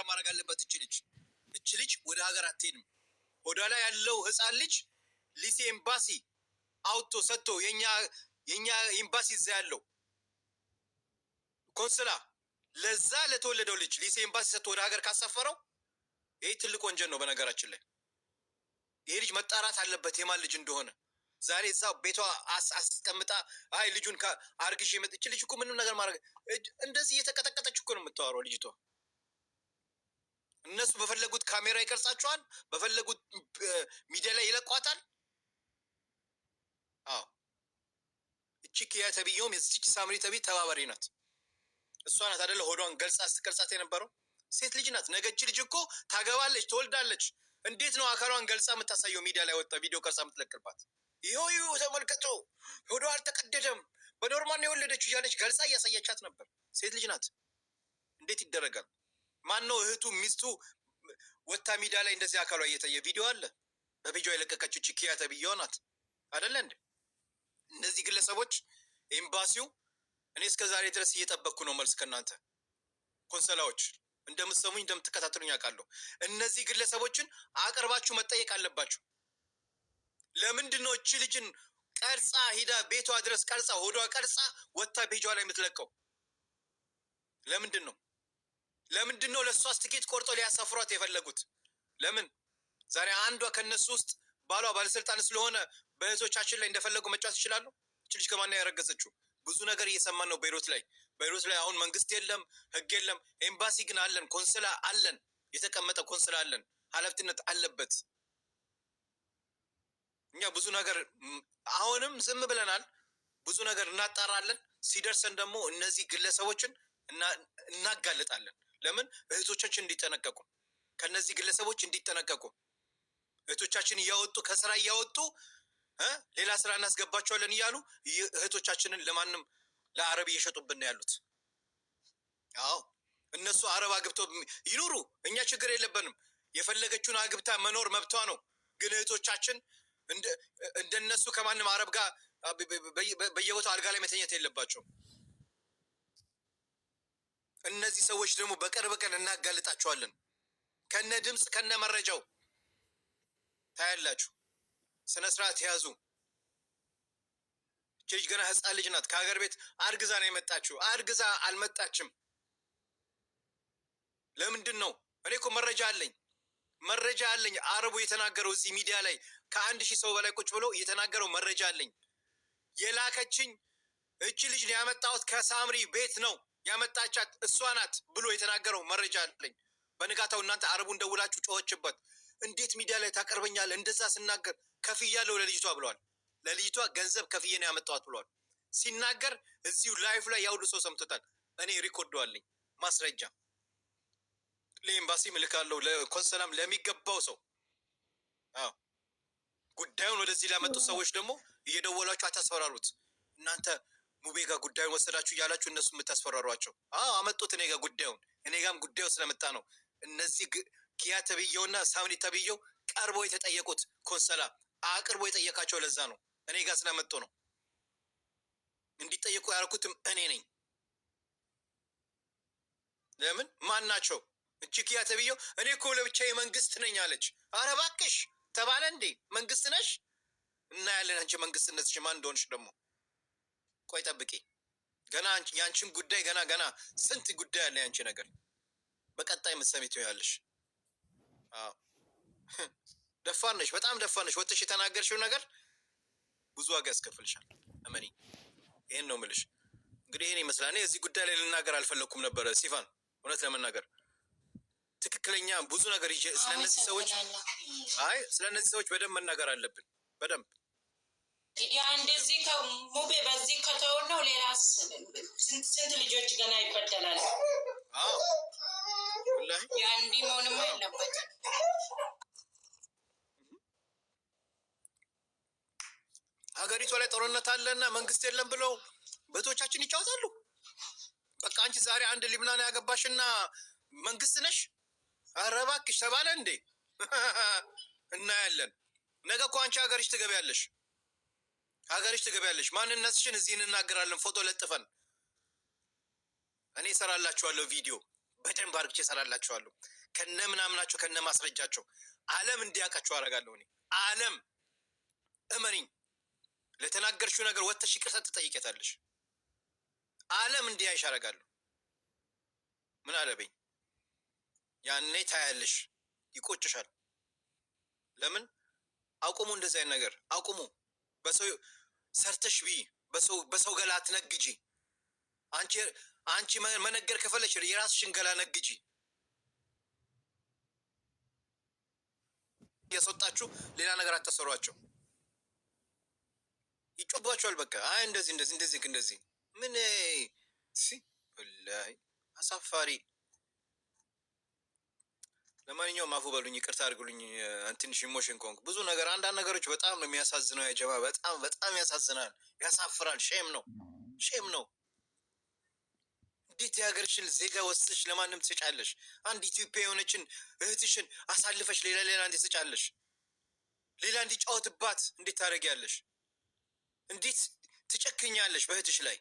ማድረግ አለበት። እች ልጅ ወደ ሀገር አትሄድም። ሆዷ ላይ ያለው ህፃን ልጅ ሊሴ ኤምባሲ አውጥቶ ሰጥቶ፣ የኛ ኤምባሲ እዛ ያለው ኮንስላ ለዛ ለተወለደው ልጅ ሊሴ ኤምባሲ ሰጥቶ ወደ ሀገር ካሳፈረው ይህ ትልቅ ወንጀል ነው። በነገራችን ላይ ይሄ ልጅ መጣራት አለበት የማን ልጅ እንደሆነ። ዛሬ እዛ ቤቷ አስቀምጣ አይ ልጁን አርግዤ መጥቼ፣ ልጅ እኮ ምንም ነገር ማድረግ፣ እንደዚህ እየተቀጠቀጠች እኮ ነው የምታወራው ልጅቷ። እነሱ በፈለጉት ካሜራ ይቀርጻቸዋል፣ በፈለጉት ሚዲያ ላይ ይለቋታል። አዎ፣ እቺ ኪያ ተብዬውም የዚች ሳምሪ ተብዬ ተባባሪ ናት። እሷ ናት አደለ ሆዷን ገልጻ ስትቀርጻት የነበረው? ሴት ልጅ ናት። ነገ እቺ ልጅ እኮ ታገባለች፣ ትወልዳለች። እንዴት ነው አካሏን ገልጻ የምታሳየው? ሚዲያ ላይ ወጣ ቪዲዮ ቀርጻ የምትለቅባት? ይኸው ይኸው ተመልከቱ፣ ሆዷ አልተቀደደም፣ በ normal ነው የወለደችው እያለች ገልጻ እያሳያቻት ነበር። ሴት ልጅ ናት። እንዴት ይደረጋል? ማን ነው እህቱ ሚስቱ ወታ ሚዲያ ላይ እንደዚህ አካሏ እየታየ ቪዲዮ አለ። በቪዲዮ የለቀቀችው እቺ ኪያ ተብዬዋ ናት አደለ እንዴ? እነዚህ ግለሰቦች ኤምባሲው፣ እኔ እስከ ዛሬ ድረስ እየጠበቅኩ ነው መልስ ከእናንተ ኮንሰላዎች። እንደምትሰሙኝ እንደምትከታተሉኝ አውቃለሁ። እነዚህ ግለሰቦችን አቅርባችሁ መጠየቅ አለባችሁ። ለምንድን ነው እቺ ልጅን ቀርጻ ሂዳ ቤቷ ድረስ ቀርጻ፣ ሆዷ ቀርጻ ወታ ቤጇ ላይ የምትለቀው? ለምንድን ነው? ለምንድን ነው ለእሷስ ትኬት ቆርጦ ሊያሳፍሯት የፈለጉት? ለምን ዛሬ አንዷ ከነሱ ውስጥ ባሏ ባለስልጣን ስለሆነ በእህቶቻችን ላይ እንደፈለጉ መጫወት ይችላሉ? እች ልጅ ከማን ነው ያረገዘችው? ብዙ ነገር እየሰማን ነው ቤይሩት ላይ። ቤይሩት ላይ አሁን መንግስት የለም፣ ህግ የለም። ኤምባሲ ግን አለን፣ ኮንስላ አለን፣ የተቀመጠ ኮንስላ አለን። ኃላፊነት አለበት። እኛ ብዙ ነገር አሁንም ዝም ብለናል። ብዙ ነገር እናጣራለን። ሲደርሰን ደግሞ እነዚህ ግለሰቦችን እናጋልጣለን። ለምን? እህቶቻችን እንዲጠነቀቁ፣ ከነዚህ ግለሰቦች እንዲጠነቀቁ። እህቶቻችን እያወጡ፣ ከስራ እያወጡ ሌላ ስራ እናስገባቸዋለን እያሉ እህቶቻችንን ለማንም ለአረብ እየሸጡብን ነው ያሉት። አዎ፣ እነሱ አረብ አግብተው ይኑሩ፣ እኛ ችግር የለብንም። የፈለገችውን አግብታ መኖር መብቷ ነው። ግን እህቶቻችን እንደነሱ ከማንም አረብ ጋር በየቦታው አልጋ ላይ መተኛት የለባቸውም። እነዚህ ሰዎች ደግሞ በቅርብ ቀን እናጋልጣቸዋለን። ከነ ድምፅ ከነ መረጃው ታያላችሁ። ስነ ስርዓት ያዙ። ይህች ልጅ ገና ህፃን ልጅ ናት። ከሀገር ቤት አርግዛ ነው የመጣችው። አርግዛ አልመጣችም። ለምንድን ነው? እኔ እኮ መረጃ አለኝ፣ መረጃ አለኝ። አረቡ የተናገረው እዚህ ሚዲያ ላይ ከ1000 ሰው በላይ ቁጭ ብሎ የተናገረው መረጃ አለኝ። የላከችኝ እቺ ልጅ ያመጣሁት ከሳምሪ ቤት ነው፣ ያመጣቻት እሷ ናት ብሎ የተናገረው መረጃ አለኝ። በንጋታው እናንተ አረቡን ደውላችሁ ጮኸችበት። እንዴት ሚዲያ ላይ ታቀርበኛለህ? እንደዛ ስናገር ከፍያለሁ ለልጅቷ ብለዋል። ለልጅቷ ገንዘብ ከፍዬ ነው ያመጣኋት ብለዋል። ሲናገር እዚሁ live ላይ ያሁሉ ሰው ሰምቶታል። እኔ record አለኝ፣ ማስረጃ ለኤምባሲ እልካለሁ፣ ለኮንሰላም፣ ለሚገባው ሰው። አዎ፣ ጉዳዩን ወደዚህ ላመጡ ሰዎች ደግሞ እየደወላችሁ አታስፈራሩት። እናንተ ሙቤ ጋር ጉዳዩን ወሰዳችሁ እያላችሁ እነሱ የምታስፈራሯቸው። አዎ፣ አመጡት እኔ ጋር ጉዳዩን። እኔ ጋም ጉዳዩ ስለመጣ ነው እነዚህ ኪያ ተብዬውና ሳምኒ ተብዬው ቀርቦ የተጠየቁት። ኮንሰላ አቅርቦ የጠየቃቸው ለዛ ነው። እኔ ጋር ስለመጡ ነው። እንዲጠየቁ ያደረኩትም እኔ ነኝ። ለምን፣ ማን ናቸው? እቺ ኪያ ተብዬው እኔ እኮ ለብቻዬ መንግስት ነኝ አለች። ኧረ እባክሽ ተባለ እንዴ? መንግስት ነሽ? እናያለን። አንቺ መንግስትነትሽ ማን እንደሆንሽ ደግሞ ቆይ ጠብቂ። ገና የአንቺን ጉዳይ ገና ገና ስንት ጉዳይ አለ። የአንቺ ነገር በቀጣይ ምትሰሚ ትሆኛለሽ። አዎ፣ ደፋር ነሽ፣ በጣም ደፋር ነሽ። ወጥተሽ የተናገርሽው ነገር ብዙ ዋጋ ያስከፍልሻል። እመኒ፣ ይሄን ነው የምልሽ። እንግዲህ ይሄን ይመስላል። እኔ እዚህ ጉዳይ ላይ ልናገር አልፈለግኩም ነበረ ሲፋን፣ እውነት ለመናገር ትክክለኛ ብዙ ነገር ይዤ ስለነዚህ ሰዎች፣ አይ ስለነዚህ ሰዎች በደንብ መናገር አለብን። በደንብ። ያ እንደዚህ ከሙቤ በዚህ ከተው ነው ሌላ ስንት ልጆች ገና ይበደላል። አዎ ወላሂ። ያ እንዲህ መሆንማ የለበትም። ሀገሪቷ ላይ ጦርነት አለና መንግስት የለም ብለው በእህቶቻችን ይጫወታሉ። በቃ አንቺ ዛሬ አንድ ሊብናን ያገባሽና መንግስት ነሽ? ኧረ እባክሽ ተባለ እንዴ? እናያለን። ነገ እኮ አንቺ ሀገርሽ ትገቢያለሽ፣ ሀገርሽ ትገቢያለሽ። ማንነትሽን እዚህ እንናገራለን፣ ፎቶ ለጥፈን። እኔ እሰራላችኋለሁ ቪዲዮ። በደንብ አድርጌ እሰራላችኋለሁ። ከነ ምናምናቸው ከነ ማስረጃቸው ዓለም እንዲያውቃቸው አደርጋለሁ። እኔ ዓለም እመኒኝ፣ ለተናገርሽው ነገር ወጥተሽ ይቅርታ ትጠይቂያታለሽ። ዓለም እንዲያይሽ አደርጋለሁ። ምን አለበኝ? ያኔ ታያለሽ፣ ይቆጭሻል። ለምን አቁሙ፣ እንደዚህ አይነት ነገር አቁሙ። በሰው ሰርተሽ ብይ፣ በሰው ገላ አትነግጂ። አንቺ መነገር ከፈለሽ የራስሽን ገላ ነግጂ። እያስወጣችሁ ሌላ ነገር አታሰሯቸው። ይጮባቸዋል። በቃ አይ እንደዚህ እንደዚህ እንደዚህ እንደዚህ ምን ሲ ወላሂ አሳፋሪ። ለማንኛውም አፉ በሉኝ፣ ይቅርታ አድርጉልኝ። ትንሽ emotion ከሆንኩ ብዙ ነገር አንዳንድ ነገሮች በጣም ነው የሚያሳዝነው። ያጀማ በጣም በጣም ያሳዝናል፣ ያሳፍራል። Shame ነው፣ shame ነው። እንዴት የሀገርሽን ዜጋ ወስደሽ ለማንም ትሰጫለሽ? አንድ ኢትዮጵያ የሆነችን እህትሽን አሳልፈሽ ሌላ ሌላ እንዴት ትሰጫለሽ? ሌላ እንዲጫወትባት እንዴት ታደርጊያለሽ? እንዴት ትጨክኛለሽ በእህትሽ ላይ?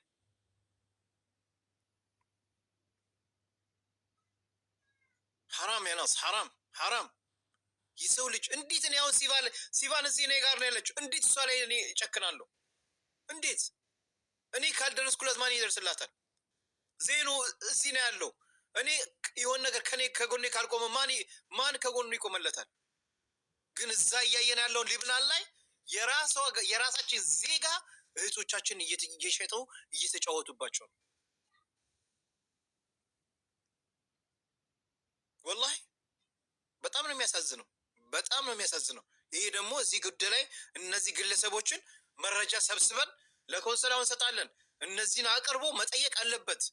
حرام يا ناس حرام حرام። የሰው ልጅ እንዴት እኔ አሁን ሲቫን እዚህ እኔ ጋር ነው ያለችው። እንዴት እሷ ላይ እኔ እጨክናለሁ? እንዴት እኔ ካልደረስኩላት ማን ይደርስላታል? ዜኑ እዚህ ነው ያለው። እኔ የሆነ ነገር ከኔ ከጎኔ ካልቆመ ማን ከጎኑ ይቆመለታል? ግን እዛ እያየን ያለውን ሊብናን ላይ የራሳችን ዜጋ እህቶቻችን እየሸጡ እየተጫወቱባቸው ነው። ወላሂ በጣም ነው የሚያሳዝነው። በጣም ነው የሚያሳዝነው። ይሄ ደግሞ እዚህ ጉዳይ ላይ እነዚህ ግለሰቦችን መረጃ ሰብስበን ለኮንስላው እንሰጣለን። እነዚህን አቅርቦ መጠየቅ አለበት።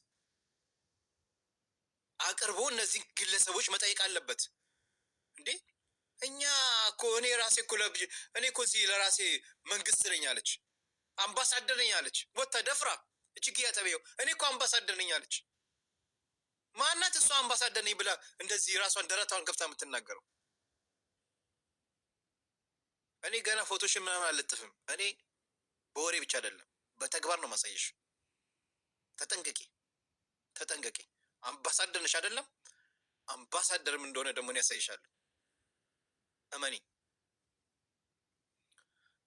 አቅርቦ እነዚህ ግለሰቦች መጠየቅ አለበት። እንዴ እኛ እኮ እኔ ራሴ እኮ እኔ እኮ እዚህ ለራሴ መንግስት ነኝ አለች፣ አምባሳደር ነኝ አለች። ወታ ደፍራ እጅግ ያጠበየው እኔ እኮ አምባሳደር ነኝ አለች። ማናት እሷ አምባሳደር ነኝ ብላ እንደዚህ ራሷን ደረቷን ከፍታ የምትናገረው? እኔ ገና ፎቶሽን ምናምን አልለጥፍም። እኔ በወሬ ብቻ አይደለም በተግባር ነው ማሳየሽ። ተጠንቀቂ፣ ተጠንቀቂ። አምባሳደር ነሽ አይደለም? አምባሳደርም እንደሆነ ደግሞ እኔ ያሳይሻለሁ። እመኒ።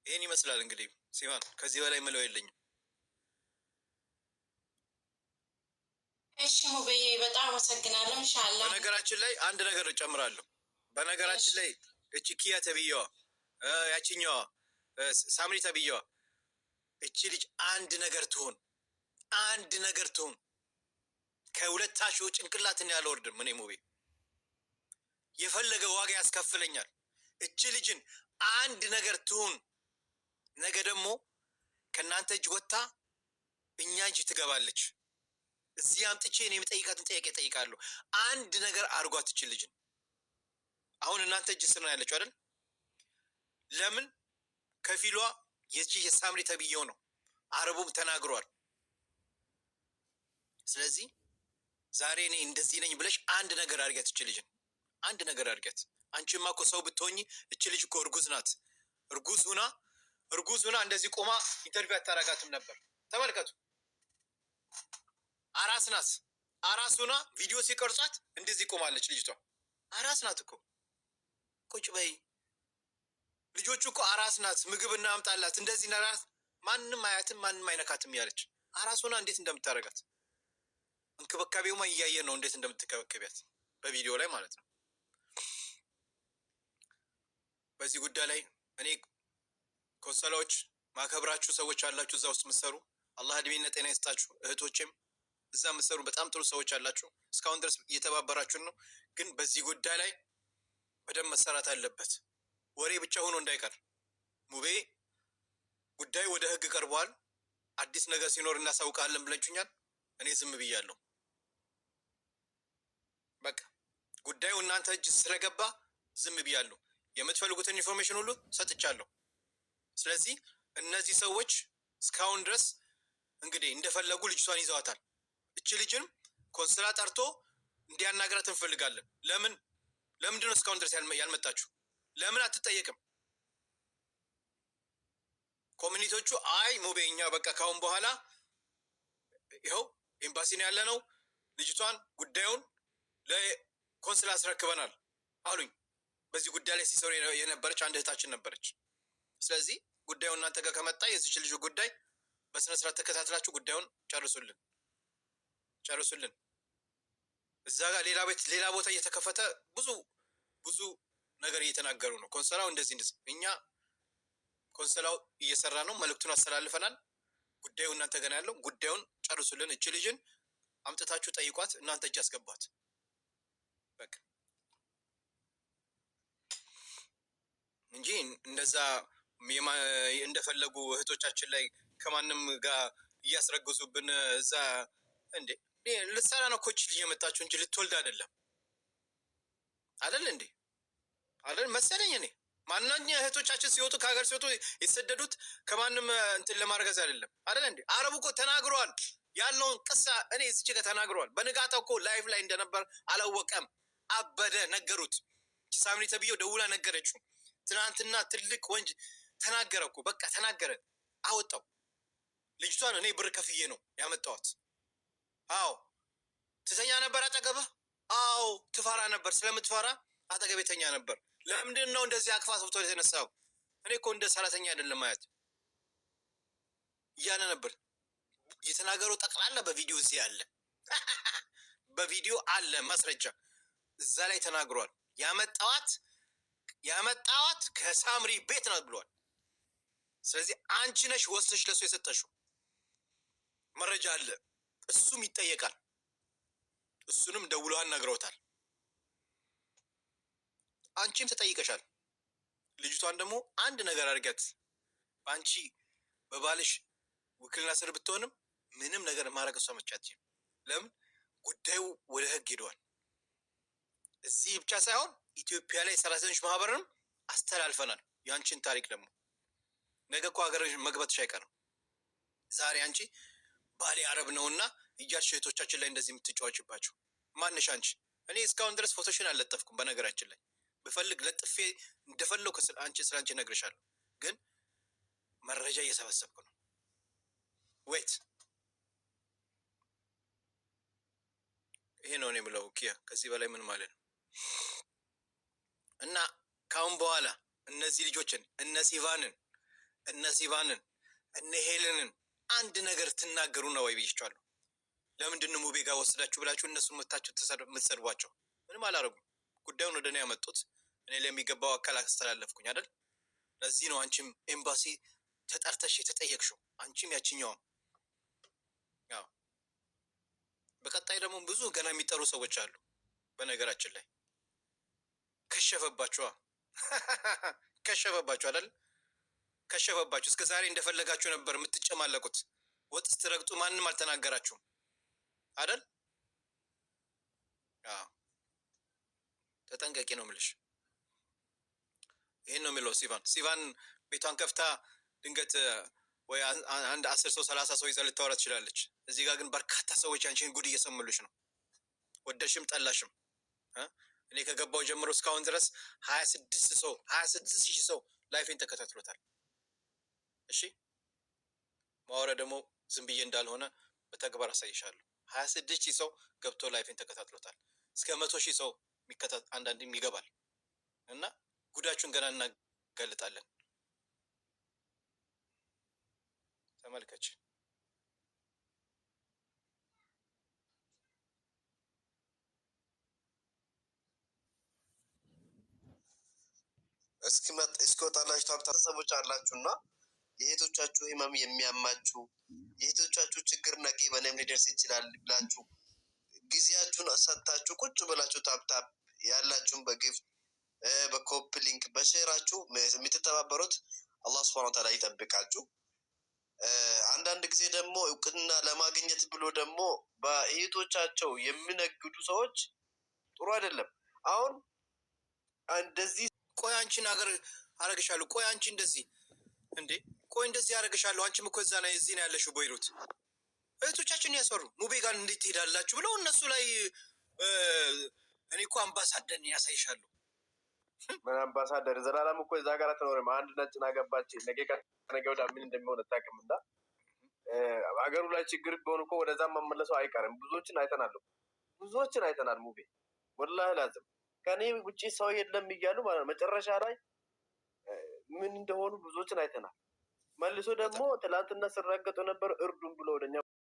ይህን ይመስላል እንግዲህ ሲማን፣ ከዚህ በላይ ምለው የለኝም። እሺ ሙብዬ በጣም አመሰግናለሁ። ኢንሻአላህ በነገራችን ላይ አንድ ነገር እጨምራለሁ። በነገራችን ላይ እቺ ኪያ ተብዬዋ ያቺኛዋ ሳምሪ ተብዬዋ እቺ ልጅ አንድ ነገር ትሆን፣ አንድ ነገር ትሆን፣ ከሁለታችሁ ጭንቅላት እኔ አልወርድም። እኔ ሙቤ የፈለገ ዋጋ ያስከፍለኛል። እቺ ልጅን አንድ ነገር ትሁን፣ ነገ ደግሞ ከእናንተ እጅ ወጥታ እኛ እጅ ትገባለች። እዚህ አምጥቼ እኔ የምጠይቃትን ጥያቄ እጠይቃለሁ። አንድ ነገር አድርጓት እቺ ልጅን። አሁን እናንተ እጅ ስር ነው ያለችው አይደል? ለምን ከፊሏ የቺ የሳምሪ ተብዬው ነው፣ አረቡም ተናግሯል። ስለዚህ ዛሬ እኔ እንደዚህ ነኝ ብለሽ አንድ ነገር አድርጊያት፣ እቺ ልጅን አንድ ነገር አድርጊያት። አንቺማ እኮ ሰው ብትሆኚ እቺ ልጅ እኮ እርጉዝ ናት። እርጉዝ ሁና እርጉዝ ሁና እንደዚህ ቆማ interview አታረጋትም ነበር። ተመልከቱ፣ አራስ ናት። አራስ ሁና ቪዲዮ ሲቀርጿት እንደዚህ ቆማለች ልጅቷ። አራስ ናት እኮ ቁጭ በይ። ልጆቹ እኮ አራስ ናት፣ ምግብ እናምጣላት እንደዚህ ናት፣ ማንም አያትም ማንም አይነካትም ያለች አራስ ሆና እንዴት እንደምታረጋት እንክብካቤውማ እያየ ነው እንዴት እንደምትከበከቢያት በቪዲዮ ላይ ማለት ነው። በዚህ ጉዳይ ላይ እኔ ኮንሰላዎች ማከብራችሁ ሰዎች አላችሁ እዛ ውስጥ የምትሰሩ፣ አላህ እድሜና ጤና ይስጣችሁ። እህቶቼም እዛ የምትሰሩ በጣም ጥሩ ሰዎች አላችሁ። እስካሁን ድረስ እየተባበራችሁን ነው። ግን በዚህ ጉዳይ ላይ በደንብ መሰራት አለበት። ወሬ ብቻ ሆኖ እንዳይቀር። ሙቤ ጉዳዩ ወደ ህግ ቀርቧል። አዲስ ነገር ሲኖር እናሳውቃለን ብለችኛል። እኔ ዝም ብያለሁ። በቃ ጉዳዩ እናንተ እጅ ስለገባ ዝም ብያለሁ። የምትፈልጉትን information ሁሉ ሰጥቻለሁ። ስለዚህ እነዚህ ሰዎች እስካሁን ድረስ እንግዲህ እንደፈለጉ ልጅቷን ይዘዋታል። እቺ ልጅንም ኮንስላ ጠርቶ እንዲያናግራት እንፈልጋለን። ለምን ለምንድን ነው እስካሁን ድረስ ያልመጣችሁ? ለምን አትጠየቅም? Community ዎቹ አይ ሙቤ እኛ በቃ ካሁን በኋላ ይኸው ኤምባሲ ነው ያለ ነው፣ ልጅቷን ጉዳዩን ለኮንስላ አስረክበናል አሉኝ። በዚህ ጉዳይ ላይ ሲሰሩ የነበረች አንድ እህታችን ነበረች። ስለዚህ ጉዳዩ እናንተ ጋር ከመጣ የዚች ልጁ ጉዳይ በስነስርዓት ተከታትላችሁ ጉዳዩን ጨርሱልን ጨርሱልን። እዛ ጋር ሌላ ቤት ሌላ ቦታ እየተከፈተ ብዙ ብዙ ነገር እየተናገሩ ነው። ኮንሰላው እንደዚህ እንደዚህ፣ እኛ ኮንሰላው እየሰራ ነው። መልእክቱን አስተላልፈናል። ጉዳዩ እናንተ ገና ያለው ጉዳዩን ጨርሱልን። እች ልጅን አምጥታችሁ ጠይቋት፣ እናንተ እጅ አስገቧት። በቃ እንጂ እንደዛ እንደፈለጉ እህቶቻችን ላይ ከማንም ጋር እያስረግዙብን እዛ እንዴ ልትሰራ ነው እኮ እች ልጅ የመጣችው እንጂ ልትወልድ አይደለም። አይደል እንዴ? አይደል መሰለኝ። እኔ ማንኛ እህቶቻችን ሲወጡ ከሀገር ሲወጡ የተሰደዱት ከማንም እንትን ለማርገዝ አይደለም። አይደል እንዴ? አረቡ እኮ ተናግሯል ያለውን ቅሳ እኔ እዚች ጋር ተናግሯል። በንጋታው እኮ live ላይ እንደነበር አላወቀም። አበደ። ነገሩት። ሳምሪ ተብዬው ደውላ ነገረችው። ትናንትና ትልቅ ወንጅ ተናገረ እኮ በቃ ተናገረ፣ አወጣው። ልጅቷን እኔ ብር ከፍዬ ነው ያመጣዋት። አዎ ትተኛ ነበር አጠገብህ? አዎ ትፈራ ነበር። ስለምትፈራ አጠገብ የተኛ ነበር። ለምንድን ነው እንደዚህ አቅፋ ፎቶ የተነሳው? እኔ እኮ እንደ ሰራተኛ አይደለም ማየት እያለ ነበር የተናገረው። ጠቅላላ በቪዲዮ እዚህ አለ፣ በቪዲዮ አለ ማስረጃ እዛ ላይ ተናግሯል። ያመጣዋት ከሳምሪ ቤት ናት ብሏል። ስለዚህ አንቺ ነሽ ወስደሽ ለሱ የሰጠሽው፣ መረጃ አለ። እሱም ይጠየቃል። እሱንም ደውለው አናግረውታል። አንቺም ተጠይቀሻል። ልጅቷን ደግሞ አንድ ነገር አድርጊያት። በአንቺ በባልሽ ውክልና ስር ብትሆንም ምንም ነገር ማድረግ እሷ መቻትችም። ለምን ጉዳዩ ወደ ህግ ሄደዋል። እዚህ ብቻ ሳይሆን ኢትዮጵያ ላይ ሰራተኞች ማህበርንም አስተላልፈናል። የአንቺን ታሪክ ደግሞ ነገ እኮ ሀገር መግባትሽ አይቀርም። ዛሬ አንቺ ባሌ አረብ ነውና እያልሽ እህቶቻችን ላይ እንደዚህ የምትጫወችባቸው ማንሽ አንቺ? እኔ እስካሁን ድረስ ፎቶሽን አልለጠፍኩም። በነገራችን ላይ ብፈልግ ለጥፌ እንደፈለው አንቺ ስለ አንቺ እነግርሻለሁ፣ ግን መረጃ እየሰበሰብኩ ነው። Wait፣ ይሄ ነው እኔ የምለው። ኪያ ከዚህ በላይ ምን ማለት ነው? እና ካሁን በኋላ እነዚህ ልጆችን እነ ሲቫንን እነ ሄለንን አንድ ነገር ትናገሩ ነው ወይ ብያቸዋለሁ። ለምንድን ነው ሙቤ ጋር ወሰዳችሁ ብላችሁ እነሱን መታችሁ የምትሰድቧቸው? ምንም አላደረጉም። ጉዳዩን ወደ እኔ ያመጡት እኔ ለሚገባው አካል አስተላለፍኩኝ አይደል? ለዚህ ነው አንቺም ኤምባሲ ተጠርተሽ የተጠየቅሽው፣ አንቺም ያችኛዋም። ያው በቀጣይ ደግሞ ብዙ ገና የሚጠሩ ሰዎች አሉ። በነገራችን ላይ ከሸፈባችኋ፣ ከሸፈባችሁ አይደል? ከሸፈባችሁ። እስከ ዛሬ እንደፈለጋችሁ ነበር የምትጨማለቁት። ወጥ ስትረግጡ ማንም አልተናገራችሁም አይደል? አዎ ተጠንቀቂ ነው የምልሽ። ይህን ነው የሚለው ሲቫን። ሲቫን ቤቷን ከፍታ ድንገት ወይ አንድ 10 ሰው 30 ሰው ይዛ ልታወራ ትችላለች። እዚህ ጋር ግን በርካታ ሰዎች ያንቺን ጉድ እየሰሙልሽ ነው፣ ወደሽም ጠላሽም። እኔ ከገባው ጀምሮ እስካሁን ድረስ 26 ሰው 26,000 ሰው live ኤን ተከታትሎታል። እሺ ማወራ ደግሞ ዝም ብዬ እንዳልሆነ በተግባር አሳይሻለሁ። 26,000 ሰው ገብቶ live ኤን ተከታትሎታል። እስከ 100,000 ሰው አንዳንድም ይገባል እና ጉዳችሁን ገና እናጋልጣለን። ተመልከች። እስኪወጣላችሁ ሀብታ ሰዎች አላችሁና የእህቶቻችሁ ህመም የሚያማችሁ፣ የእህቶቻችሁ ችግር ነገ በእኔም ሊደርስ ይችላል ብላችሁ ጊዜያችሁን ሰጥታችሁ ቁጭ ብላችሁ tap tap ያላችሁን በ gift፣ በ copy link፣ በ share ኣችሁ የምትተባበሩት አላህ ሱብሃነሁ ወተዓላ ይጠብቃችሁ። አንዳንድ ጊዜ ደግሞ እውቅና ለማግኘት ብሎ ደግሞ በእህቶቻቸው የሚነግዱ ሰዎች ጥሩ አይደለም። አሁን እንደዚህ ቆይ አንቺን ሀገር አረግሻለሁ። ቆይ አንቺ እንደዚህ እንዴ? ቆይ እንደዚህ አረግሻለሁ። አንቺም እኮ እዛ ላይ እዚህ ነው ያለሽው በይሩት። እህቶቻችን ያስፈሩ ሙቤ ጋር እንዴት ትሄዳላችሁ ብለው እነሱ ላይ እኔ እኮ አምባሳደር ያሳይሻለሁ። ምን አምባሳደር፣ ዘላለም እኮ እዛ ጋር አትኖርም። አንድ ነጭን አገባች፣ ነገ ከነገ ወዲያ ምን እንደሚሆን አታውቅም። እና ሀገሩ ላይ ችግር ቢሆን እኮ ወደዛ መመለሱ አይቀርም። ብዙዎችን አይተናል፣ ብዙዎችን አይተናል። ሙቤ ወላሂ ላዝም ከኔ ውጭ ሰው የለም እያሉ ማለት ነው። መጨረሻ ላይ ምን እንደሆኑ ብዙዎችን አይተናል። መልሶ ደግሞ ትላንትና ስራገጡ ነበር እርዱን ብሎ ወደኛ